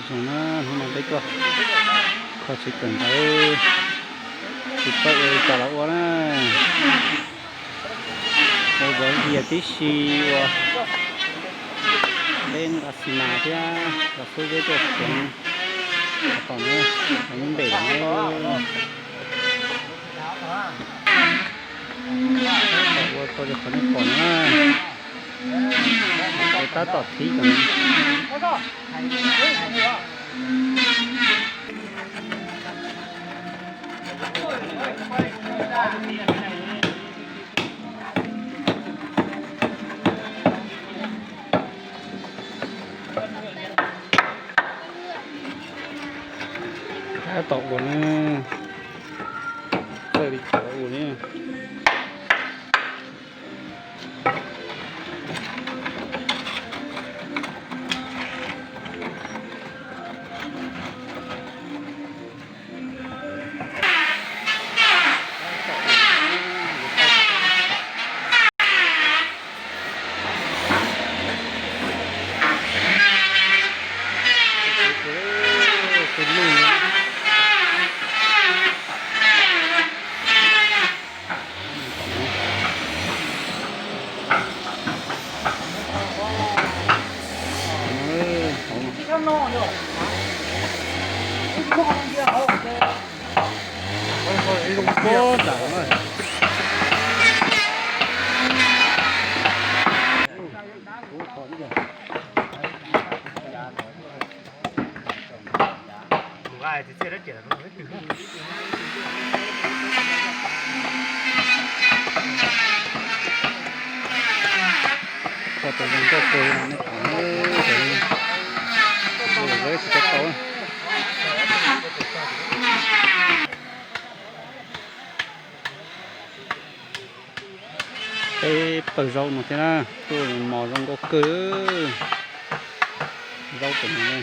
Zoo na, hnub no peb tuaj kho tsev kawm ntawv, tsis txawj ua li cas los ua na. Ua vov vias tib si, ua teb nqa xi mas thiab nqa xub zeb tuaj tsev. Tom no lub npem lawm. Ua tau li qhov nej pom no na. Tab tom thib kom. Tab tom ua na, txawj li cas los ua li. Koj tus zoo nkauj kawg no nej pom, tsis tau tau. Peb pawg zaub no thiab na, tuaj mos zoo nkauj kawg. Zaub pem no.